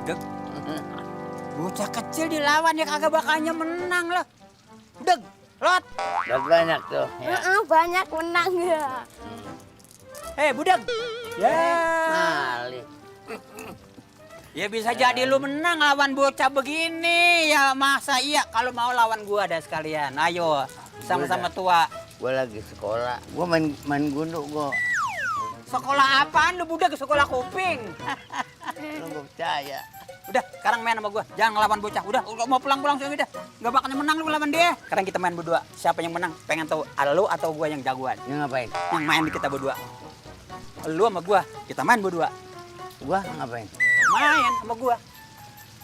Dek, bocah kecil dilawan ya kagak bakalnya menang lah. Dek, Lot. Lot banyak tuh. Ya. Banyak menang ya. Budeg. Ya. Mali. Ya bisa jadi lu menang lawan bocah begini. Ya masa iya kalau mau lawan gua ada sekalian. Ayo, sama-sama tua. Gue lagi sekolah. Gue main gundu gua. Sekolah apaan lu budeg? Sekolah kuping. Lu gak percaya. Udah, sekarang main sama gua. Jangan ngelawan bocah. Udah mau pulang-pulang sih udah. Gak bakalnya menang lu lawan dia. Sekarang kita main berdua. Siapa yang menang? Pengen tahu lu atau gua yang jagoan? Ini ngapain? Yang main di kita berdua. Lu sama gua, kita main berdua. Gua ngapain? Main sama gua.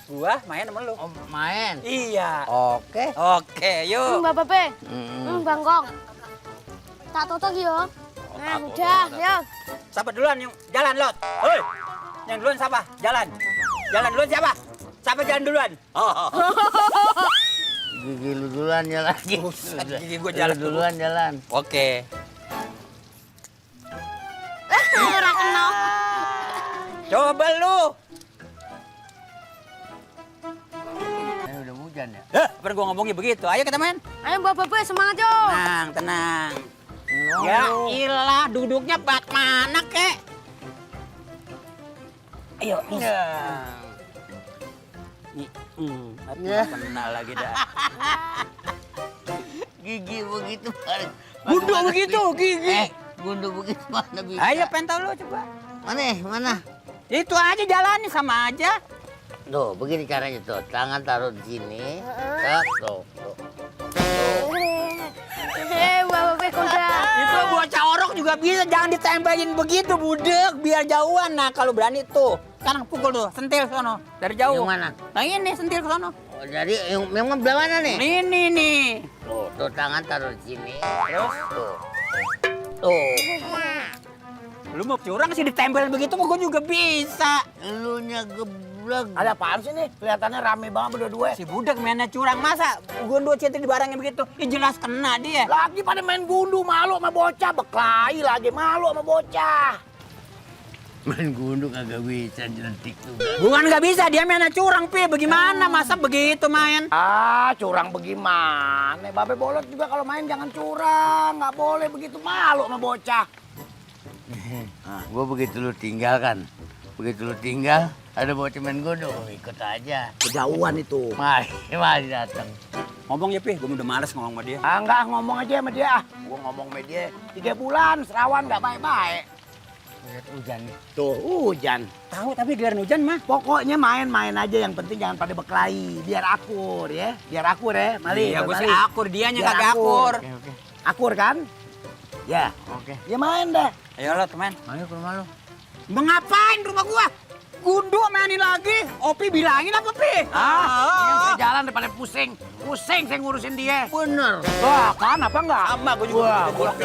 Gua main sama lu. Oh, main. Iya. Oke. Oke, yuk. Mbak Babe. Bangkong. Tak tutup yo. Nah, udah, yuk. Siapa duluan yang jalan, Lot? Hoi. Yang duluan siapa? Jalan. Jalan duluan siapa? Siapa jalan duluan? Gigi lu duluan jalan. Buset, gigi gua jalan Lu duluan jalan. Oke. Ora kena. Coba lu. Ini udah hujan ya? Pernah gua ngomongnya begitu. Ayo kita main. Ayo Mbak Babe semangat yo. Tenang, tenang. Ya ilah, duduknya bak mana kek? Ayo. Ya. Nih, Ya. kena lagi dah. Gigi begitu. Gundu begitu, gigi. Gundu begitu mana bisa? Ayo pengen lu coba. Mana? Mana? Itu aja jalannya sama aja. Tuh, begini caranya tuh. Tangan taruh di sini. Tuh. Mbak Babe kuda. Itu bocah orok juga bisa, jangan ditembakin begitu budek, biar jauhan. Nah kalau berani tuh, sekarang pukul tuh, sentil sono dari jauh. Yang mana? Nah ini sentil ke sono. Oh, jadi yang belah mana nih? Ini nih. Tuh tangan taruh di sini. Terus? Tuh. Lu mau curang sih ditempelin begitu, gua juga bisa. Elunya geblek. Ada apaan sih nih? Kelihatannya rame banget berdua. Si budek mainnya curang, masa gua dua centil di barangnya begitu? Ya jelas kena dia. Lagi pada main gundu, malu sama bocah. Berkelahi lagi, malu sama bocah. Main gundu kagak bisa jelentik tuh. Bukan nggak bisa, dia mainnya curang, Pi. Bagaimana masa begitu main? Ah, curang bagaimana? Babe bolot juga kalau main jangan curang. Nggak boleh begitu, malu sama bocah. Gua begitu lu tinggal kan. Begitu lu tinggal, ada bocah main gundu, ikut aja. Kejauhan itu. Mari datang. Ngomong ya, Pi. Gua udah males ngomong sama dia. Ah, enggak, ngomong aja sama dia. Gua ngomong sama dia. 3 bulan, serawan nggak baik-baik. Lihat hujan nih. Tuh, hujan. Tahu tapi giliran hujan mah. Pokoknya main-main aja, yang penting jangan pada berkelahi. Biar akur ya. Biar akur ya, Mali. Iya, Biar gua sih Mali. akur, dianya Biar kagak akur. Oke. Akur kan? Ya. Oke. Ya main deh. Ayo lo teman. Ayo ke rumah lu. Mengapain rumah gua? Gundu mainin lagi. Opi bilangin apa, Pi? Yang saya jalan daripada pusing. Pusing saya ngurusin dia. Bener. Wah, kan apa enggak? Sama gua juga. Wah,